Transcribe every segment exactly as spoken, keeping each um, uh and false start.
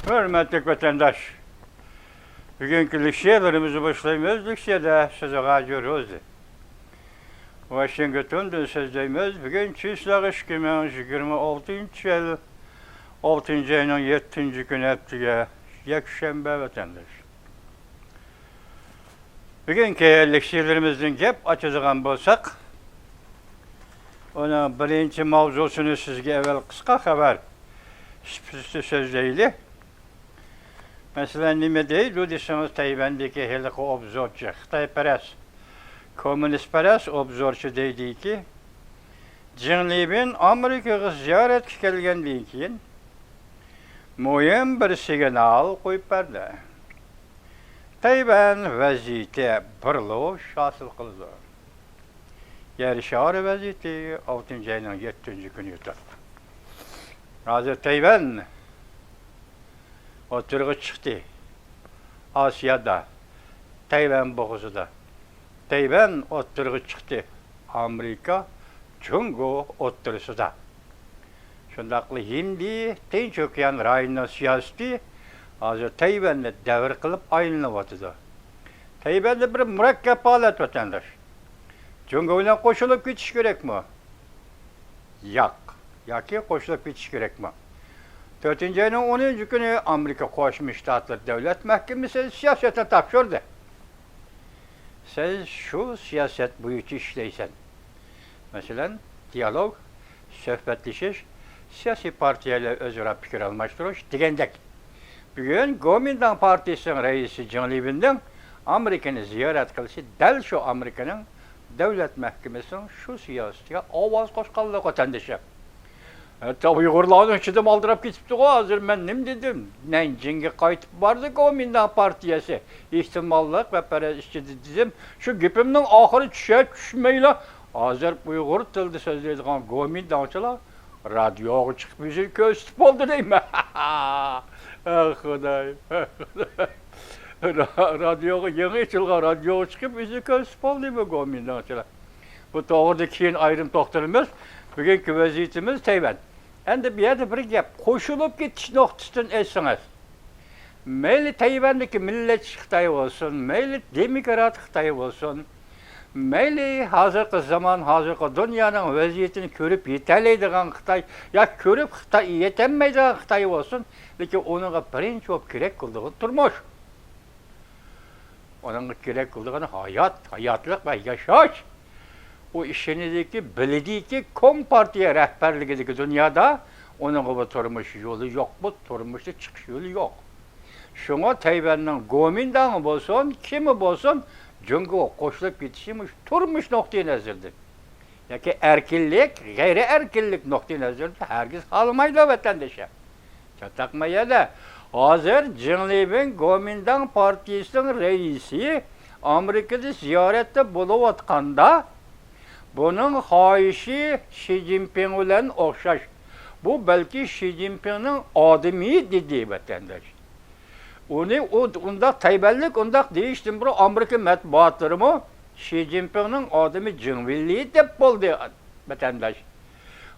ھۆرمەتلىك ۋەتەنداش، بۈگۈنكى لېكسىيەلىرىمىزنى باشلايمىز. لېكسىيەدە سۆزى غاجى روزى. ۋاشىنگتوندىن سۆزلەيمىز. بۈگۈن چىسلاغ ئىككى مىڭ يىگىرمە ئالتىنچى يىل، ئالتىنچى ئاينىڭ يەتتىنچى كۈنى، ھەپتىگە يەكشەنبە، ۋەتەنداش. بۈگۈنكى لېكسىيەلىرىمىزدىن گەپ ئاچىدىغان بولساق، ئۇنىڭ بىرىنچى ماۋزۇسىنى سىزگە ئەۋۋەل قىسقا خەۋەر سۈپىتىدە سۆزلەيلى. مەسىلەن، نېمە دەيدۇ دېسىڭىز، تەيۋەندىكى ھېلىقى ئوبزورچى، خىتايپەرەس، كوممۇنىستپەرەس ئوبزورچى دەيدىكى، جېڭ لىبىن ئامېرىكىغا زىيارەتكە كەلگەندىن كېيىن، مۇھىم بىر سىگنال قويۇپ بەردى. تەيۋەن ۋەزىيىتى بۇرۇلۇش ھاسىل قىلىدۇ. يەر شارى ۋەزىيىتى ئالتىنچى ئاينىڭ يەتتىنچى كۈنى يۈرۈپ. ھازىر تەيۋەن ئوتتۇرىغا چىقتى. ئاسىيادا، تەيۋەن بوغۇزىدا. تەيۋەن ئوتتۇرىغا چىقتى. ئامېرىكا، جۇڭگو ئوتتۇرىسىدا. شۇنداقلا ھىندى، تىنچ ئوكيان رايونىنىڭ سىياسىتى ھازىر تەيۋەننى دەۋر قىلىپ ئايلىنىۋاتىدۇ. تەيۋەندە بىر مۇرەككەپ ھالەت، ۋەتەنداش. جۇڭگو بىلەن قوشۇلۇپ كېتىش كېرەكمۇ؟ ياق. ياكى قوشۇلۇپ كېتىش كېرەكمۇ؟ تۆتىنچى ئاينىڭ ئونىنچى كۈنى ئامېرىكا قوشما شتاتلىرى دۆلەت مەھكىمىسى سىياسەتنى تاپشۇردى. سەن شۇ سىياسەت بويىچە ئىشلەيسەن. مەسىلەن، دىيالوگ، سۆھبەتلىشىش، سىياسىي پارتىيەلەر ئۆزئارا پىكىر ئالماشتۇرۇش دېگەندەك. بۈگۈن گومىنداڭ پارتىيىسىنىڭ رەئىسى جېڭ لىۋېننىڭ ئامېرىكىنى زىيارەت قىلىشى دەل شۇ ئامېرىكىنىڭ دۆلەت مەھكىمىسىنىڭ شۇ سىياسىتىگە ئاۋاز قوشقانلىق، ۋەتەندىشىم. ھەتتا ئۇيغۇرلارنىڭ ئىچىدىمۇ ئالدىراپ كېتىپتىغۇ. ھازىر مەن نېمە دېدىم؟ نەنجىڭگە قايتىپ باردى گومىنداڭ پارتىيەسى. ئېھتىماللىق ۋە پەرەز ئىچىدە دېدىم. شۇ گېپىمنىڭ ئاخىرى چۈشە چۈشمەيلا، ھازىر ئۇيغۇر تىلىدا سۆزلەيدىغان گومىنداڭچىلار رادىيوغا چىقىپ يۈزىنى كۆرسىتىپ بولدى دەيمەن. ئاھ، خۇدايىم. را-، رادىيوغا، يېڭى ئېچىلغان رادىيوغا چىقىپ يۈزىنى كۆرسىتىپ بولدى بۇ گومىنداڭچىلار. بۇ توغرىدا كېيىن ئايرىم توختىلىمىز. بۈگۈنكى ۋەزىيىتىمىز تەيۋەن. ئەمدى بۇ يەردە بىر گەپ، قوشۇلۇپ كېتىش نۇقتىسىدىن ئېيتسىڭىز، مەيلى تەيۋەندىكى مىللەتچى خىتاي بولسۇن، مەيلى دېموكرات خىتاي بولسۇن، مەيلى ھازىرقى زامان، ھازىرقى دۇنيانىڭ ۋەزىيىتىنى كۆرۈپ يېتەلەيدىغان خىتاي ياكى كۆرۈپ خىتاي، يېتەلمەيدىغان خىتاي بولسۇن، لېكىن ئۇنىڭغا بىرىنچى بولۇپ كېرەك بولىدىغىنى تۇرمۇش. ئۇنىڭغا كېرەك بولىدىغىنى ھايات، ھاياتلىق ۋە ياشاش. ئۇ ئىشىنىدىكى، بىلىدىكى، كومپارتىيە رەھبەرلىكىدىكى دۇنيادا ئۇنىڭغا بۇ تۇرمۇش يولى يوق، بۇ تۇرمۇشتا چىقىش يولى يوق. شۇڭا تەيۋەننىڭ گومىنداڭى بولسۇن، كىمى بولسۇن، جۇڭگوغا قوشۇلۇپ كېتىشى مۇشۇ تۇرمۇش نۇقتىئى نەزىرىدىن ياكى ئەركىنلىك، غەيرىي ئەركىنلىك نۇقتىئى نەزىرىدىن ھەرگىز خالىمايدۇ، ۋەتەندىشىم. چاتاقمەن يەردە. ھازىر جېڭ لىۋېن گومىنداڭ پارتىيىسىنىڭ رەئىسى ئامېرىكىدا زىيارەتتە بولۇۋاتقاندا، بۇنىڭ خاھىشى شى جىنپىڭ بىلەن ئوخشاش. بۇ بەلكى شى جىنپىڭنىڭ ئادىمى، دېدى، ۋەتەنداش. ئۇنى ئۇ، ئۇنداق تەيۋەنلىك ئۇنداق دېيىشتىن بۇرۇن ئامېرىكا مەتبۇئاتلىرىمۇ شى جىنپىڭنىڭ ئادىمى جېڭ ۋېنلى دەپ بولدى، ۋەتەنداش.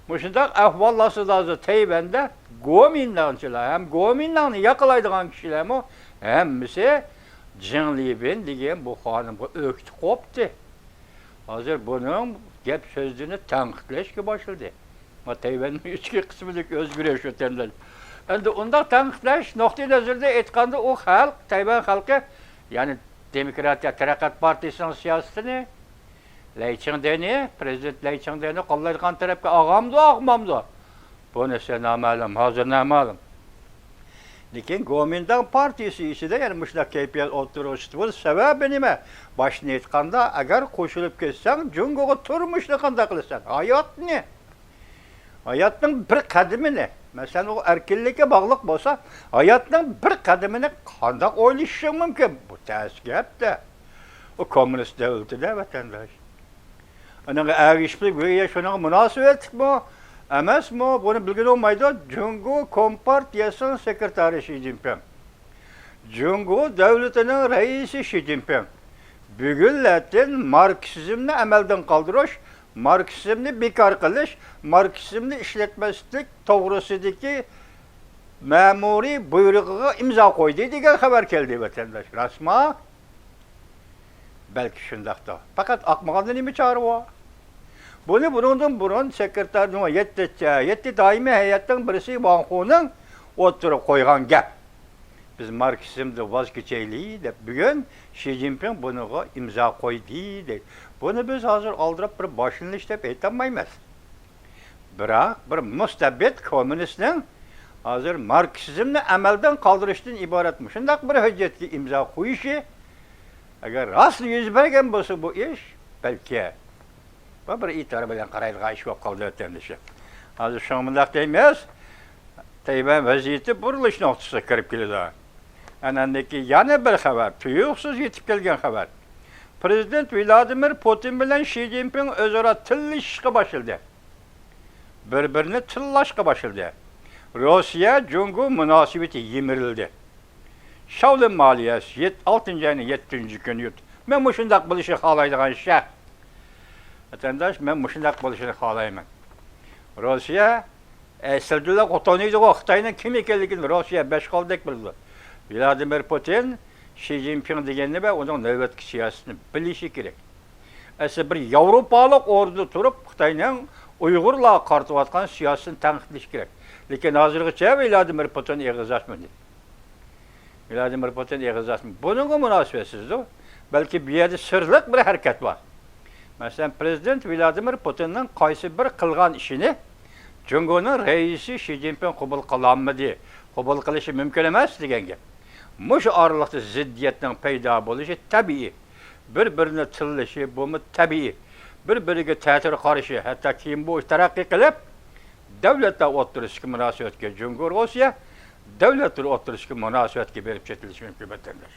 مۇشۇنداق ئەھۋال ئاستىدا ھازىر تەيۋەندە گومىنداڭچىلار ھەم گومىنداڭنى ياقلايدىغان كىشىلەرمۇ ھەممىسى جېڭ لىۋېن دېگەن بۇ خانىمغا ئۆكتە قوپتى. ھازىر بۇنىڭ گەپ سۆزلىرىنى تەنقىدلەشكە باشلىدى. ما تەيۋەننىڭ ئىچكى قىسمىدىكى ئۆزگىرىش ۋەتەنداش. ئەمدى ئۇنداق تەنقىدلەش نۇقتىئى نەزىرىدىن ئېيتقاندا، ئۇ خەلق، تەيۋەن خەلقى، يەنى دېموكراتىيە تەرەققىيات پارتىيىسىنىڭ سىياسىتىنى، لەي چىڭدېنى، پىرېزىدېنت لەي چىڭدېنى قوللايدىغان تەرەپكە ئاغامدۇ، ئاغمامدۇ؟ بۇنىسى نامەلۇم، ھازىر نامەلۇم. لېكىن گومىنداڭ پارتىيىسى ئىچىدە يەنە مۇشۇنداق كەيپىيات ئوتتۇرىغا چىقتى. بۇ سەۋەبى نېمە؟ باشتىن ئېيتقاندا، ئەگەر قوشۇلۇپ كەتسەڭ، جۇڭگوغا تۇرمۇشنى قانداق قىلىسەن؟ ھاياتنى. ھاياتنىڭ بىر قەدىمىنى، مەسىلەن، ئۇ ئەركىنلىككە باغلىق بولسا، ھاياتنىڭ بىر قەدىمىنى قانداق ئويلىشىشىڭ مۇمكىن؟ بۇ تەس گەپ-دە. ئۇ كوممۇنىست دۆلىتىدە، ۋەتەنداش. ئۇنىڭغا ئەگىشىپ، گويا شۇنىڭغا مۇناسىۋەتلىكمۇ، ئەمەسمۇ، بۇنى بىلگىلى بولمايدۇ. جۇڭگو كومپارتىيەسىنىڭ سېكرېتارى شى جىنپىڭ. جۇڭگو دۆلىتىنىڭ رەئىسى شى جىنپىڭ. بۈگۈنلەردىن ماركسىزمنى ئەمەلدىن قالدۇرۇش، ماركسىزمنى بىكار قىلىش، ماركسىزمنى ئىشلەتمەسلىك توغرىسىدىكى مەمۇرىي بۇيرۇقىغا ئىمزا قويدى دېگەن خەۋەر كەلدى، ۋەتەنداش. راستمۇ؟ بەلكى شۇنداقتۇ. پەقەت ئاقمىغاندا نېمە چارە بار؟ بۇنى بۇنىڭدىن بۇرۇن سېكرېتارنىڭ، يەتتە، يەتتە دائىمىي ھەيئەتنىڭ بىرسى ۋاڭ خۇنىڭ ئوتتۇرىغا قويغان گەپ. بىز ماركسىزمدىن ۋاز كېچەيلى دەپ، بۈگۈن شى جىنپىڭ بۇنىڭغا ئىمزا قويدى دەيدۇ. بۇنى بىز ھازىر ئالدىراپ بىر باشلىنىش دەپ ئېيتالمايمىز. بىراق بىر مۇستەبىت كوممۇنىستنىڭ ھازىر ماركسىزمنى ئەمەلدىن قالدۇرۇشتىن ئىبارەت مۇشۇنداق بىر ھۆججەتكە ئىمزا قويۇشى، ئەگەر راستلا يۈز بەرگەن بولسا بۇ ئىش، بەلكى، بۇ بىر ئېتىبار بىلەن قارايدىغان ئىش بولۇپ قالدى، ۋەتەندىشىم. ھازىر شۇڭا مۇنداق دەيمىز، تەيۋەن ۋەزىيىتى بۇرۇلۇش نۇقتىسىغا كىرىپ كېلىدۇ. ئاندىن كېيىن يەنە بىر خەۋەر، تۇيۇقسىز يېتىپ كەلگەن خەۋەر. پىرېزىدېنت ۋلادىمىر پۇتىن بىلەن شى جىنپىڭ ئۆزئارا تىللىشىشقا باشلىدى. بىر-بىرىنى تىللاشقا باشلىدى. روسىيە جۇڭگو مۇناسىۋىتى يىمىرىلدى. شاۋلىن مالىيەسى يەت-، ئالتىنچى ئاينىڭ يەتتىنچى كۈنى يۇت-، مەن مۇشۇنداق بولۇشىنى خالايدىغان شەخس. ۋەتەنداش، مەن مۇشۇنداق بولۇشىنى خالايمەن. روسىيە ئەسلىدىلا تونۇيدىغۇ خىتاينىڭ كىم ئىكەنلىكىنى روسىيە بەش قولدەك بىلىدۇ. ۋلادىمىر پۇتىن شى جىنپىڭ دېگەننى ۋە ئۇنىڭ نۆۋەتتىكى سىياسىتىنى بىلىشى كېرەك. ئەسلى بىر ياۋروپالىق ئورنىدا تۇرۇپ، خىتاينىڭ ئۇيغۇرلارغا قارىتىۋاتقان سىياسىتىنى تەنقىدلىشى كېرەك. لېكىن ھازىرغىچە ۋلادىمىر پۇتىن ئېغىز ئاچمىدى. ۋلادىمىر پۇتىن ئېغىز ئاچمىدى. بۇنىڭغا مۇناسىۋەتسىزدۇ. بەلكى بۇ يەردە سىرلىق بىر ھەرىكەت بار. مەسىلەن، پىرېزىدېنت ۋلادىمىر پۇتىننىڭ قايسى بىر قىلغان ئىشىنى جۇڭگونىڭ رەئىسى شى جىنپىڭ قوبۇل قىلالمىدى، قوبۇل قىلىشى مۇمكىن ئەمەس دېگەن گەپ. مۇشۇ ئارىلىقتا زىددىيەتنىڭ پەيدا بولۇشى تەبىئىي. بىر-بىرىنى تىللىشى بۇمۇ تەبىئىي. بىر-بىرىگە تەتۈر قارىشى، ھەتتا كېيىن بۇ تەرەققىي قىلىپ، دۆلەتلەر ئوتتۇرىسىدىكى مۇناسىۋەتكە جۇڭگو، روسىيە دۆلەتلىرى ئوتتۇرىسىدىكى مۇناسىۋەتكە بېرىپ چېتىلىشى مۇمكىن، ۋەتەنداش.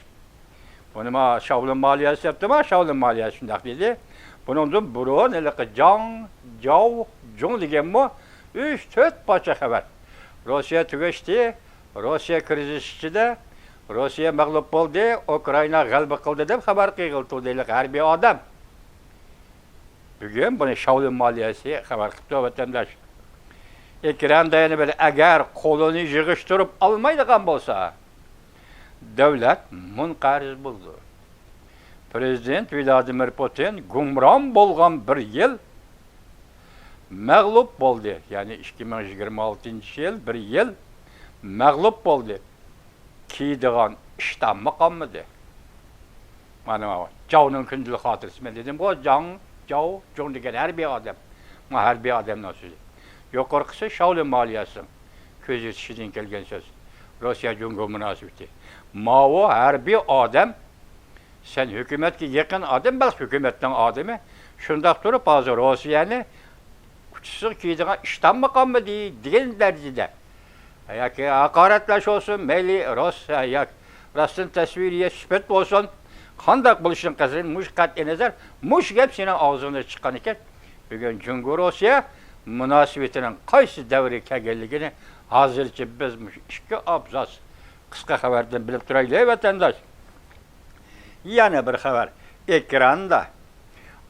بۇنى ما شاۋلىن مالىيەسى دەپتۇ، ما شاۋلىن مالىيەسى شۇنداق دېدى. بۇنىڭدىن بۇرۇن ھېلىقى جاڭ، جاۋ، جۇڭ دېگەنمۇ ئۈچ، تۆت پارچە خەۋەر. روسىيە تۈگەشتى، روسىيە كىرىزىس ئىچىدە، روسىيە مەغلۇپ بولدى، ئۇكرائىنا غەلىبە قىلدى دەپ خەۋەر قىلغىلى تۇردى ھېلىقى ھەربىي ئادەم. بۈگۈن بۇنى شاۋلىن مالىيەسى خەۋەر قىپتۇ، ۋەتەنداش. ئېكراندا يەنە بىر، ئەگەر قولىنى يىغىشتۇرۇپ ئالمايدىغان بولسا، دۆلەت مۇنقەرز بولىدۇ. پىرېزىدېنت ۋلادىمىر پۇتىن گۇمران بولغان بىر يىل مەغلۇپ بولدى. يەنى ئىككى مىڭ يىگىرمە ئالتىنچى يىل بىر يىل مەغلۇپ بولدى. كىيىدىغان ئىشتانمۇ قالمىدى. مانا جاۋنىڭ كۈندىلىك خاتىرىسى. مەن دېدىمغۇ، جاڭ، جاۋ، جۇڭ دېگەن ھەربىي ئادەم. ما ھەربىي ئادەمنىڭ سۆزى. يۇقىرىقىسى شاۋلىن مالىيەسىنىڭ كۆزىتىشىدىن كەلگەن سۆز. روسىيە جۇڭگو مۇناسىۋىتى. ماۋۇ ھەربىي ئادەم، سەن ھۆكۈمەتكە يېقىن ئادەم، بەلكى ھۆكۈمەتنىڭ ئادىمى. شۇنداق تۇرۇپ ھازىر روسىيەنى ئۇچىسىغا كىيىدىغان ئىشتانمۇ قالمىدى دېگەن دەرىجىدە. ياكى ھاقارەتلەش بولسۇن، مەيلى روس، ياكى راستىن تەسۋىرىيە سۈپەت بولسۇن، قانداق بولۇشىدىن قەتئىي، مۇشۇ قەتئىي نەزەر، مۇشۇ گەپ سېنىڭ ئاغزىڭدىن چىققان ئىكەن، بۈگۈن جۇڭگو روسىيە مۇناسىۋىتىنىڭ قايسى دەۋرگە كەلگەنلىكىنى ھازىرچە بىز مۇشۇ ئىككى ئابزاس قىسقا خەۋەردىن بىلىپ تۇرايلى، ۋەتەنداش. يەنە بىر خەۋەر ئېكراندا.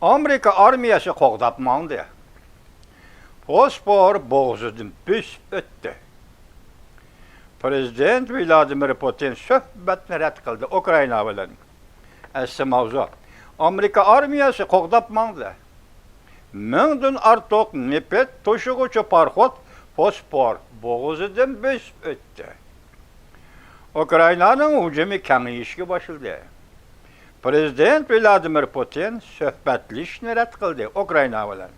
ئامېرىكا ئارمىيەسى قوغداپ ماڭدى. بوسپور بوغۇزىدىن بۆسۈپ ئۆتتى. پىرېزىدېنت ۋلادىمىر پۇتىن سۆھبەتنى رەت قىلدى ئۇكرائىنا بىلەن. ئەسلى ماۋزۇ، ئامېرىكا ئارمىيەسى قوغداپ ماڭدى. مىڭدىن ئارتۇق نېفىت توشۇغۇچى پاراخوت بوسپور بوغۇزىدىن بۆسۈپ ئۆتتى. ئۇكرائىنانىڭ ھۇجۇمى كېڭىيىشكە باشلىدى. پىرېزىدېنت ۋلادىمىر پۇتىن سۆھبەتلىشىشنى رەت قىلدى ئۇكرائىنا بىلەن.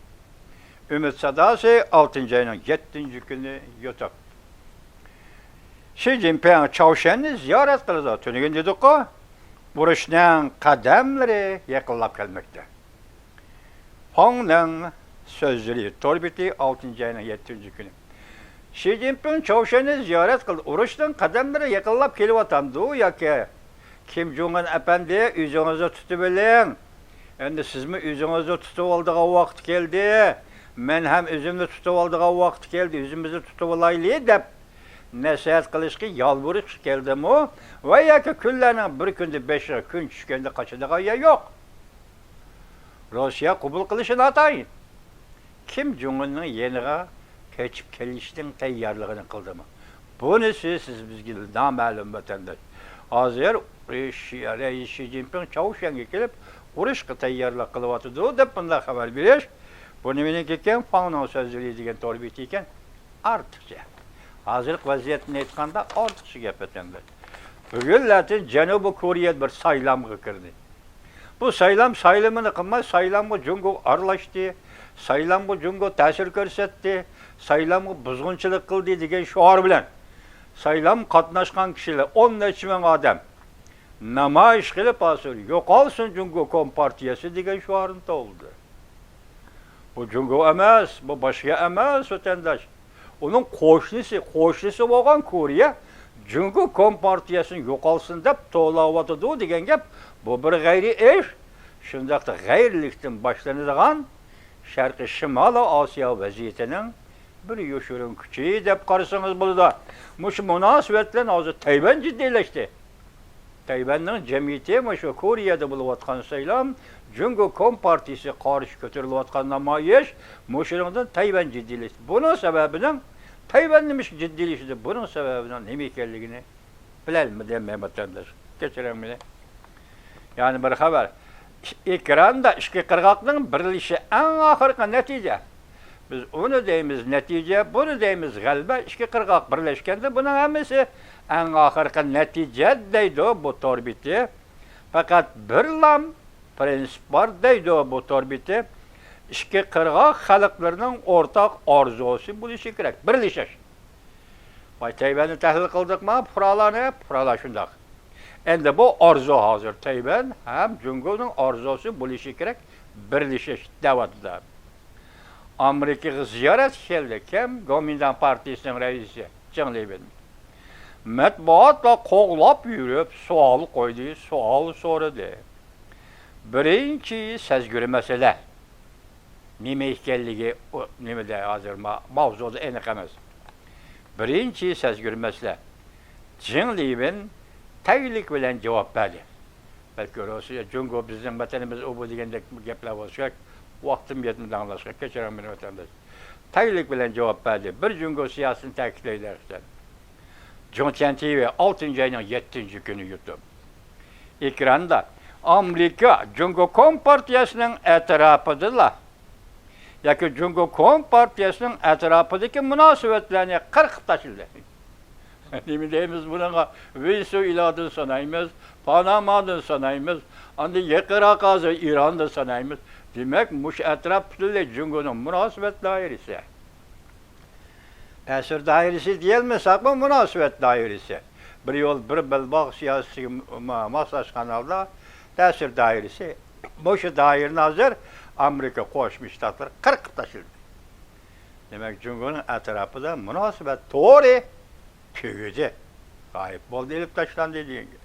ئۈمىد ساداسى، ئالتىنچى ئاينىڭ يەتتىنچى كۈنى يۇتۇپ. شى جىنپىڭ چاۋشيەننى زىيارەت قىلىدۇ. تۈنۈگۈن دېدۇققۇ، ئۇرۇشنىڭ قەدەملىرى يېقىنلاپ كەلمەكتە. پاڭنىڭ سۆزلىرى تور بېتى، ئالتىنچى ئاينىڭ يەتتىنچى كۈنى. شى جىنپىڭ چاۋشيەننى زىيارەت قىلدى. ئۇرۇشنىڭ قەدەملىرى يېقىنلاپ كېلىۋاتامدۇ ياكى؟ كىم جۇڭ ئۇن ئەپەندى، ئۆزىڭىزنى تۇتۇۋېلىڭ. ئەمدى سىزمۇ ئۆزىڭىزنى تۇتۇۋالىدىغان ۋاقىت كەلدى. مەن ھەم ئۆزۈمنى تۇتۇۋالىدىغان ۋاقىت كەلدى، ئۆزىمىزنى تۇتۇۋالايلى دەپ نەسىھەت قىلىشقا، يالۋۇرۇشقا كەلدىمۇ؟ ۋە ياكى كۈنلەرنىڭ بىر كۈندە بېشىغا كۈن چۈشكەندە قاچىدىغان يەر يوق. روسىيە قوبۇل قىلىشى ناتايىن. كىم جۇڭ ئۇننىڭ يېنىغا كۆچۈپ كېلىشنىڭ تەييارلىقىنى قىلدىمۇ؟ بۇنىسى سىز بىزگە نامەلۇم، ۋەتەنداش. ھازىر شى-، رەئىس شى جىنپىڭ چاۋشيەنگە كېلىپ، ئۇرۇشقا تەييارلىق قىلىۋاتىدۇ، دەپ بۇنداق خەۋەر بېرىش، بۇ نېمىنىڭكى ئىكەن؟ فاڭنىڭ سۆزلىرى دېگەن تور بېتى ئىكەن. ئارتۇقچە. ھازىرقى ۋەزىيەتنى ئېيتقاندا، ئارتۇقچە گەپ، ۋەتەنداش. بۈگۈنلەردىن جەنۇبىي كورېيە بىر سايلامغا كىردى. بۇ سايلام سايلىمىنى قىلماي، سايلامغا جۇڭگو ئارىلاشتى، سايلامغا جۇڭگو تەسىر كۆرسەتتى، سايلامغا بۇزغۇنچىلىق قىلدى دېگەن شوئار بىلەن سايلام قاتناشقان كىشىلەر، ئون نەچچە مىڭ ئادەم نامايىش قىلىپ، ھازىر «يوقالسۇن جۇڭگو كومپارتىيەسى» دېگەن شوئارنى توۋلىدى. بۇ جۇڭگو ئەمەس، بۇ باشقا ئەمەس، ۋەتەنداش. ئۇنىڭ قوشنىسى، قوشنىسى بولغان كورېيە جۇڭگو كومپارتىيەسىنى يوقالسۇن دەپ توۋلاۋاتىدۇ دېگەن گەپ، بۇ بىر غەيرىي ئىش. شۇنداقتا غەيرىيلىكتىن باشلىنىدىغان شەرقىي شىمالىي ئاسىيا ۋەزىيىتىنىڭ بىر يوشۇرۇن كۈچى دەپ قارىسىڭىز بولىدۇ. مۇشۇ مۇناسىۋەت بىلەن ھازىر تەيۋەن جىددىيلەشتى. تەيۋەننىڭ جەمئىيىتى مۇشۇ كورېيەدە بولۇۋاتقان سايلام، جۇڭگو كومپارتىيىسىگە قارشى كۆتۈرۈلۈۋاتقان نامايىش، مۇشۇنىڭدىن تەيۋەن جىددىيلەشتى. بۇنىڭ سەۋەبىنىڭ، تەيۋەن نېمىشقا جىددىيلىشىدۇ، بۇنىڭ سەۋەبىنىڭ نېمە ئىكەنلىكىنى بىلەلمىدىم مەن، ۋەتەنداش. كەچۈرۈڭ مېنى. يەنە بىر خەۋەر. ئېكراندا ئىككى قىرغاقنىڭ بىرلىشىشى ئەڭ ئاخىرقى نەتىجە. بىز ئۇنى دەيمىز نەتىجە، بۇنى دەيمىز غەلىبە. ئىككى قىرغاق بىرلەشكەندە بۇنىڭ ھەممىسى ئەڭ ئاخىرقى نەتىجە دەيدۇ بۇ تور بېتى. پەقەت بىرلا پىرىنسىپ بار دەيدۇ بۇ تور بېتى. ئىككى قىرغاق خەلقلىرىنىڭ ئورتاق ئارزۇسى بولۇشى كېرەك، بىرلىشىش. باي تەيۋەننى تەھلىل قىلدۇقما؟ پۇقرالارنى، پۇقرالار شۇنداق. ئەمدى بۇ ئارزۇ ھازىر تەيۋەن ھەم جۇڭگونىڭ ئارزۇسى بولۇشى كېرەك، بىرلىشىش دەۋاتىدۇ. ئامېرىكىغا زىيارەتكە كەلدى. كىم؟ گومىنداڭ پارتىيىسىنىڭ رەئىسى جېڭ لىۋېن. مەتبۇئاتلار قوغلاپ يۈرۈپ سوئال قويدى، سوئال سورىدى. بىرىنچى سەزگۈر مەسىلە. نېمە ئىكەنلىكى ئۇ نېمىدە ھازىر ما-، ماۋزۇدا ئېنىق ئەمەس. بىرىنچى سەزگۈر مەسىلە. جېڭ لىۋېن تەگلىك بىلەن جاۋاب بەردى. بەلكى روسىيە، جۇڭگو بىزنىڭ ۋەتىنىمىز، ئۇ بۇ دېگەندەك گەپلەر بولسا كېرەك. ۋاقتىم يەتمىدى ئاڭلاشقا، كەچۈرۈڭ مېنى ۋەتەنداش. تەگلىك بىلەن جاۋاب بەردى. بىر جۇڭگو سىياسىتىنى تەكىتلەيدۇ ھەقىقەتەن. جۇڭچيەن تىۋى، ئالتىنچى ئاينىڭ يەتتىنچى كۈنى يۇتۇپ. ئېكراندا ئامېرىكا جۇڭگو كومپارتىيەسىنىڭ ئەتراپىدىلا ياكى جۇڭگو كومپارتىيەسىنىڭ ئەتراپىدىكى مۇناسىۋەتلەرنى قىرقىپ تاشلىدى. نېمە دەيمىز بۇنىڭغا؟ ۋېنېسۇئېلادىن سانايمىز، پانامادىن سانايمىز، ئاندىن يېقىنراق ھازىر ئىراندىن سانايمىز. دېمەك، مۇشۇ ئەتراپ پۈتۈنلەي جۇڭگونىڭ مۇناسىۋەت دائىرىسى. تەسىر دائىرىسى دېيەلمىسەكمۇ، مۇناسىۋەت دائىرىسى. بىر يول، بىر بەلباغ سىياسىتىگە ما-، ماسلاشقان ھالدا تەسىر دائىرىسى. مۇشۇ دائىرىنى ھازىر ئامېرىكا قوشما شتاتلىرى قىرقىپ تاشلىدى. دېمەك، جۇڭگونىڭ ئەتراپىدا مۇناسىۋەت تورى تۈگىدى. غايىب بولدى، ئېلىپ تاشلاندى دېگەن گەپ.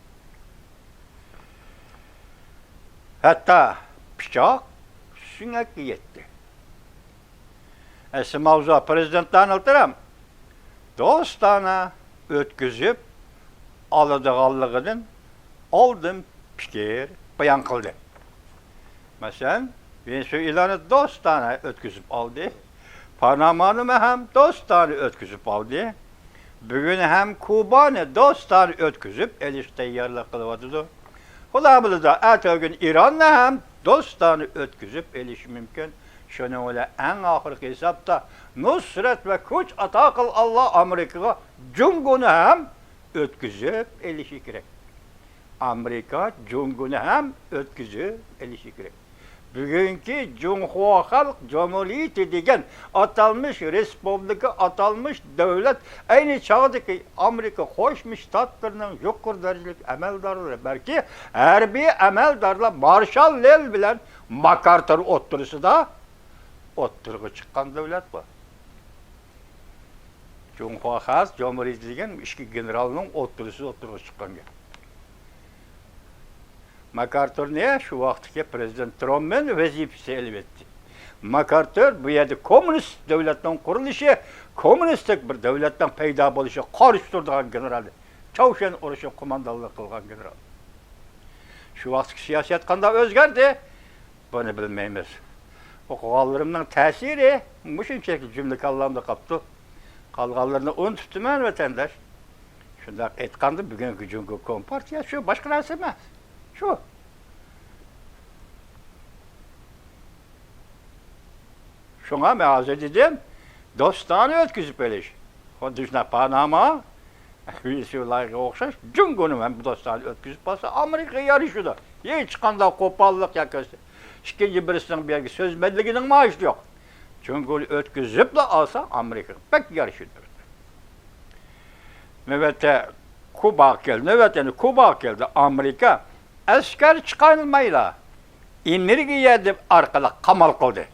ھەتتا پىچاق سۆڭەككە يەتتى. ئەسلى ماۋزۇ پىرېزىدېنت دونالد ترامپ دوستانە ئۆتكۈزۈپ ئالىدىغانلىقىدىن ئالدىن پىكىر بايان قىلدى. مەسىلەن، ۋېنېسۇئېلانى دوستانە ئۆتكۈزۈپ ئالدى. پانامانىمۇ ھەم دوستانە ئۆتكۈزۈپ ئالدى. بۈگۈن ھەم كۇبانى دوستانە ئۆتكۈزۈپ ئېلىشقا تەييارلىق قىلىۋاتىدۇ. خۇدا بىلىدۇ، ئەتىگۈن ئىراننى ھەم دوستانە ئۆتكۈزۈپ ئېلىشى مۇمكىن. شۇنىڭ بىلەن ئەڭ ئاخىرقى ھېسابتا نۇسرەت ۋە كۈچ ئاتا قىل ئاللا ئامېرىكىغا جۇڭگونى ھەم ئۆتكۈزۈپ ئېلىشى كېرەك. ئامېرىكا جۇڭگونى ھەم ئۆتكۈزۈپ ئېلىشى كېرەك. بۈگۈنكى جۇڭخۇا خەلق جۇمھۇرىيىتى دېگەن ئاتالمىش رېسپۇبلىكا، ئاتالمىش دۆلەت، ئەينى چاغدىكى ئامېرىكا قوشما شتاتلىرىنىڭ يۇقىرى دەرىجىلىك ئەمەلدارلىرى، بەلكى ھەربىي ئەمەلدارلار مارشال لېل بىلەن ماكارتۇر ئوتتۇرىسىدا ئوتتۇرىغا چىققان دۆلەت بۇ. جۇڭخۇا خەلق جۇمھۇرىيىتى دېگەن ئىككى گېنېرالنىڭ ئوتتۇرىسى، ئوتتۇرىغا چىققان گەپ. ماكارتۇرنى شۇ ۋاقىتتىكى پىرېزىدېنت تروممېن ۋەزىپىسى ئېلىۋەتتى. ماكارتۇر بۇ يەردە كوممۇنىست دۆلەتنىڭ قۇرۇلۇشى، كوممۇنىستىك بىر دۆلەتنىڭ پەيدا بولۇشىغا قارشى تۇرىدىغان گېنېرال. چاۋشيەن ئۇرۇشىغا قوماندانلىق قىلغان گېنېرال. شۇ ۋاقىتتىكى سىياسەت قانداق ئۆزگەردى؟ بۇنى بىلمەيمىز. ئوقۇغانلىرىمنىڭ تەسىرى مۇشۇنچىلىك جۈملە كاللامدا قاپتۇ. قالغانلىرىنى ئۇنتۇپتىمەن، ۋەتەنداش. شۇنداق ئېيتقاندا، بۈگۈنكى جۇڭگو كومپارتىيەسى شۇ، باشقا نەرسە ئەمەس. شۇ. شۇڭا مەن ھازىر دېدىم، دوستانە ئۆتكۈزۈپ بېرىش. خۇددى شۇنداق پاناما، ۋېنېزۇېلاغا ئوخشاش جۇڭگونى ھەم دوستانە ئۆتكۈزۈپ بولسا، ئامېرىكىغا يارىشىدۇ. ھېچقانداق قوپاللىق ياكى ئىككىنچى بىرسىنىڭ بۇ يەرگە سۆزمەنلىكىنىڭ مائاشى يوق. جۇڭگونى ئۆتكۈزۈپلا ئالسا، ئامېرىكىغا بەك يارىشىدۇ. نۆۋەتتە كۇباغا كەلدى. نۆۋەت يەنە كۇباغا كەلدى. ئامېرىكا ئەسكەر چىقارمايلا، ئېنېرگىيە دەپ ئارقىلىق قامال قىلدى.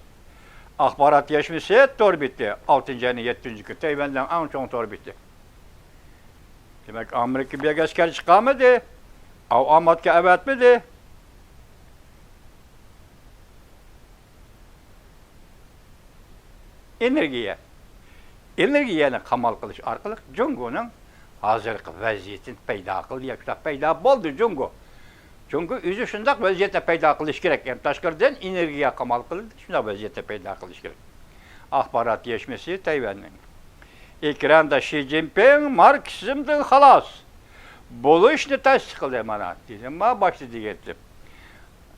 ئاخبارات يەشمىسى تور بېتى، ئالتىنچى ئاينىڭ يەتتىنچى كۈنى تەيۋەندىن ئەڭ چوڭ تور بېتى. دېمەك، ئامېرىكا بۇ يەرگە ئەسكەر چىقارمىدى، ئاۋاماتكا ئەۋەتمىدى. ئېنېرگىيە. ئېنېرگىيەنى قامال قىلىش ئارقىلىق جۇڭگونىڭ ھازىرقى ۋەزىيىتىنى پەيدا قىلدى ياكى شۇنداق پەيدا بولدى جۇڭگو. جۇڭگو ئۆزى شۇنداق ۋەزىيەتتە پەيدا قىلىش كېرەك. يەنى تاشقىرىدىن ئېنېرگىيە قامال قىلدى، شۇنداق ۋەزىيەتتە پەيدا قىلىش كېرەك. ئاخبارات يەشمىسى تەيۋەننىڭ ئېكراندا شى جىنپىڭ ماركسىزمدىن خالاس بولۇشنى تەستىقلىدى. مانا، دېدىم ما باشتا دېگەنتىم.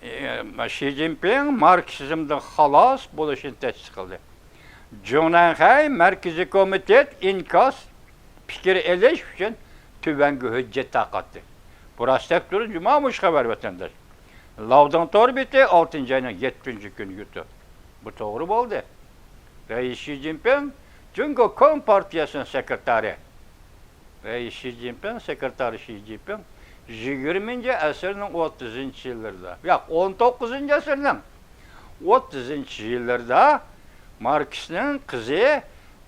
ئى، شى جىنپىڭ ماركسىزمدىن خالاس بولۇشىنى تەستىقلىدى. جۇڭنەنخەي مەركىزىي كومىتېت ئىنكاس پىكىر ئېلىش ئۈچۈن تۆۋەنگە ھۆججەت تارقاتتى. بۇ راست دەپ تۇرۇپ، جۇما مۇشۇ خەۋەر ۋەتەنداش. لاۋدىڭ تور بېتى، ئالتىنچى ئاينىڭ يەتتىنچى كۈنى يۇتۇپ. بۇ توغرا بولدى. رەئىس شى جىنپىڭ، جۇڭگو كومپارتىيەسىنىڭ سېكرېتارى. ۋەي شى جىنپىڭ، سېكرېتارى شى جىنپىڭ يىگىرمىنچى ئەسىرنىڭ ئوتتۇزىنچى يىللىرىدا، ياق، ئون توققۇزىنچى ئەسىرنىڭ ئوتتۇزىنچى يىللىرىدا ماركسنىڭ قىزى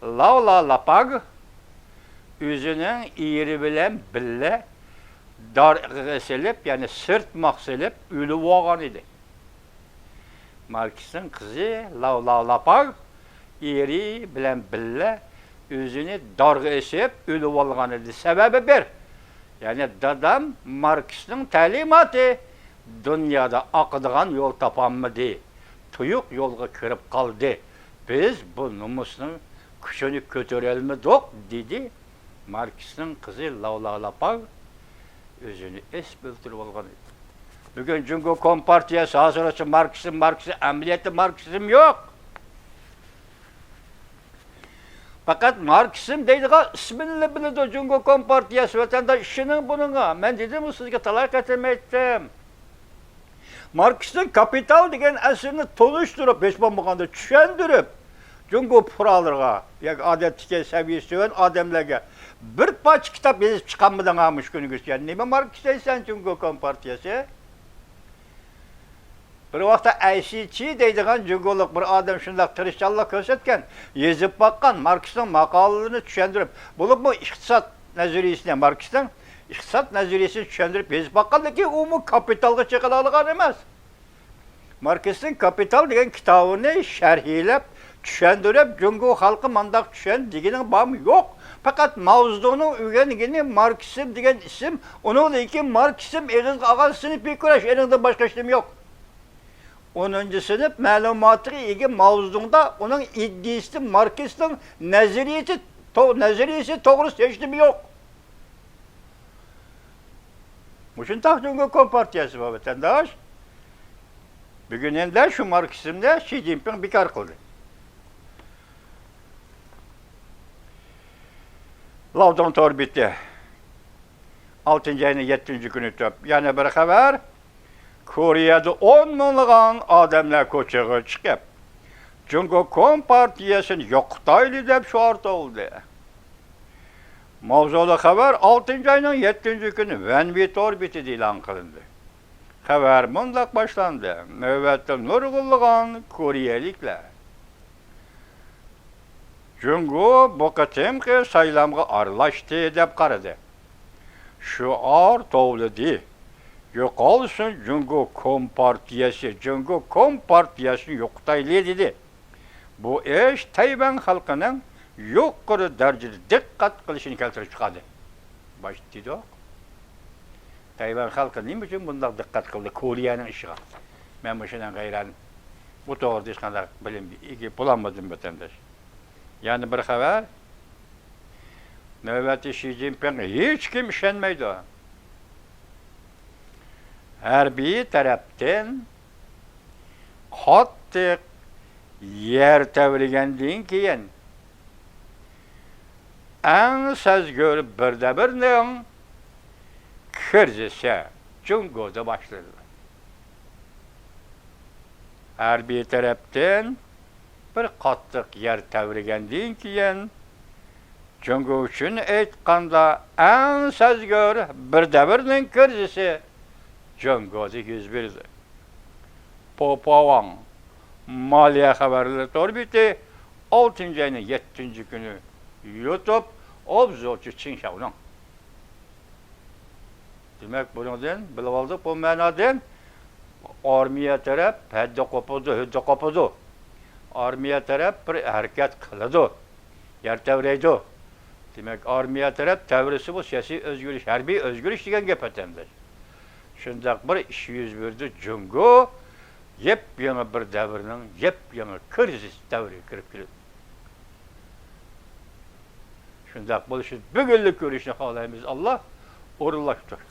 لاۋلا لاپاگ ئۆزىنىڭ ئېرى بىلەن بىللە دارغا سېلىپ، يەنى سىرتماق سېلىپ ئۆلۈۋالغان ئىدى. ماركسنىڭ قىزى لاۋلا لاپاگ ئېرى بىلەن بىللە ئۆزىنى دارغا ئېسىپ ئۆلۈۋالغان ئىدى. سەۋەبى بىر، يەنى دادام ماركسنىڭ تەلىماتى دۇنيادا ئاقىدىغان يول تاپالمىدى، تۇيۇق يولغا كىرىپ قالدى. بىز بۇ نومۇسنىڭ كۈچىنى كۆتۈرەلمىدۇق، دېدى ماركسنىڭ قىزى لاۋلا لاپاگ ئۆزىنى ئېسىپ ئۆلتۈرۈۋالغان ئىدى. بۈگۈن جۇڭگو كومپارتىيەسى ھازىرغىچە ماركسىزم، ماركسىزم، ئەمەلىيەتتە ماركسىزم يوق. پەقەت ماركسىزم دەيدىغان ئىسمىنىلا بىلىدۇ جۇڭگو كومپارتىيەسى. ۋەتەنداش، ئىشىنىڭ بۇنىڭغا. مەن دېدىمغۇ سىزگە، تالاي قېتىم ئېيتتىم. ماركسنىڭ كاپىتال دېگەن ئەسىرىنى تونۇشتۇرۇپ، ھېچ بولمىغاندا چۈشەندۈرۈپ، جۇڭگو پۇقرالىرىغا ياكى ئادەتتىكى سەۋىيەسى تۆۋەن ئادەملەرگە بىر پارچە كىتاب يېزىپ چىقارمىدىڭا مۇشۇ كۈنگىچە؟ نېمە ماركس دەيسەن جۇڭگو كومپارتىيەسى؟ بىر ۋاقىتتا ئەي سى چى دەيدىغان جۇڭگولۇق بىر ئادەم شۇنداق تىرىشچانلىق كۆرسەتكەن، يېزىپ باققان، ماركسنىڭ ماقالىلىرىنى چۈشەندۈرۈپ، بولۇپمۇ ئىقتىساد نەزەرىيىسىنى، ماركسنىڭ ئىقتىساد نەزەرىيىسىنى چۈشەندۈرۈپ يېزىپ باققاندىن كېيىن، ئۇمۇ كاپىتالغا چېقىلالىغان ئەمەس. ماركسنىڭ كاپىتال دېگەن كىتابىنى شەرھلەپ، چۈشەندۈرۈپ، جۇڭگو خەلقى مانداق چۈشەن دېگىنىڭ بارمۇ؟ يوق. پەقەت ماۋزېدۇڭنىڭ ئۆگەنگىنى ماركسىزم دېگەن ئىسىم، ئۇنىڭدىن كېيىن ماركسىزم ئېغىزغا ئالغان سىنىپىي كۈرەش، ئېنىڭدىن باشقا ھېچنېمە يوق. ئونىنچى سىنىپ مەلۇماتىغا ئىگە ماۋزېدۇڭدا ئۇنىڭ ئىدىيىسى، ماركسنىڭ نەزەرىيىسى، تو-، نەزەرىيىسى توغرىسىدا ھېچنېمە يوق. مۇشۇنداق جۇڭگو كومپارتىيەسى بار، ۋەتەنداش. بۈگۈن ئەمدى شۇ ماركسىزمنى شى جىنپىڭ بىكار قىلدى. لاۋدىڭ تور بېتى. ئالتىنچى ئاينىڭ يەتتىنچى كۈنى تۆپ. يەنە بىر خەۋەر. كورېيەدە ئون مىڭلىغان ئادەملەر كوچىغا چىقىپ، جۇڭگو كومپارتىيەسىنى يوقىتايلى دەپ شوئار توۋلىدى. ماۋزۇلۇق خەۋەر ئالتىنچى ئاينىڭ يەتتىنچى كۈنى ۋەنۋى تور بېتىدە ئېلان قىلىندى. خەۋەر مۇنداق باشلاندى: نۆۋەتتە نۇرغۇنلىغان كورېيەلىكلەر جۇڭگو بۇ قېتىمقى سايلامغا ئارىلاشتى دەپ قارىدى. شوئار توۋلىدى. يوقالسۇن جۇڭگو كومپارتىيەسى، جۇڭگو كومپارتىيەسىنى يوقىتايلى، دېدى. بۇ ئىش تەيۋەن خەلقىنىڭ يۇقىرى دەرىجىدە دىققەت قىلىشىنى كەلتۈرۈپ چىقاردى. باشتا دېدۇق. تەيۋەن خەلقى نېمە ئۈچۈن بۇنداق دىققەت قىلدى كورېيەنىڭ ئىشىغا؟ مەن مۇشۇنىڭ غەيرەن بۇ توغرىدا ھېچقانداق بىلىم ئىگە بولالمىدىم، ۋەتەنداش. يەنە بىر خەۋەر. نۆۋەتتە شى جىنپىڭغا ھېچكىم ئىشەنمەيدۇ. ھەربىي تەرەپتىن قاتتىق يەر تەۋرىگەندىن كېيىن، ئەڭ سەزگۈر بىر دەۋرنىڭ كىرىزىسى جۇڭگودا باشلىدى. ھەربىي تەرەپتىن بىر قاتتىق يەر تەۋرىگەندىن كېيىن، جۇڭگو ئۈچۈن ئېيتقاندا، ئەڭ سەزگۈر بىر دەۋرنىڭ كىرىزىسى جۇڭگودا يۈز بەردى. پوپاۋاڭ مالىيە خەۋەرلىرى تور بېتى ئالتىنچى ئاينىڭ يەتتىنچى كۈنى يۇتۇپ، ئوبزورچى چىڭ شاۋنىڭ. دېمەك، بۇنىڭدىن بىلىۋالدۇق، بۇ مەنادىن ئارمىيە تەرەپ ھەددە قوپىدۇ، ھۆددە قوپىدۇ. ئارمىيە تەرەپ بىر ھەرىكەت قىلىدۇ، يەر تەۋرەيدۇ. دېمەك، ئارمىيە تەرەپ تەۋرىسە، بۇ سىياسىي ئۆزگىرىش، ھەربىي ئۆزگىرىش دېگەن گەپ، ۋەتەنداش. شۇنداق بىر ئىش يۈز بەردى، جۇڭگو يېپيېڭى بىر دەۋرنىڭ يېپيېڭى كىرىزىس دەۋرىگە كىرىپ كېلىدۇ. شۇنداق بولۇشى، بۈگۈنلۈك كۆرۈشنى خالايمىز. ئاللا ئورۇنلاشتۇر.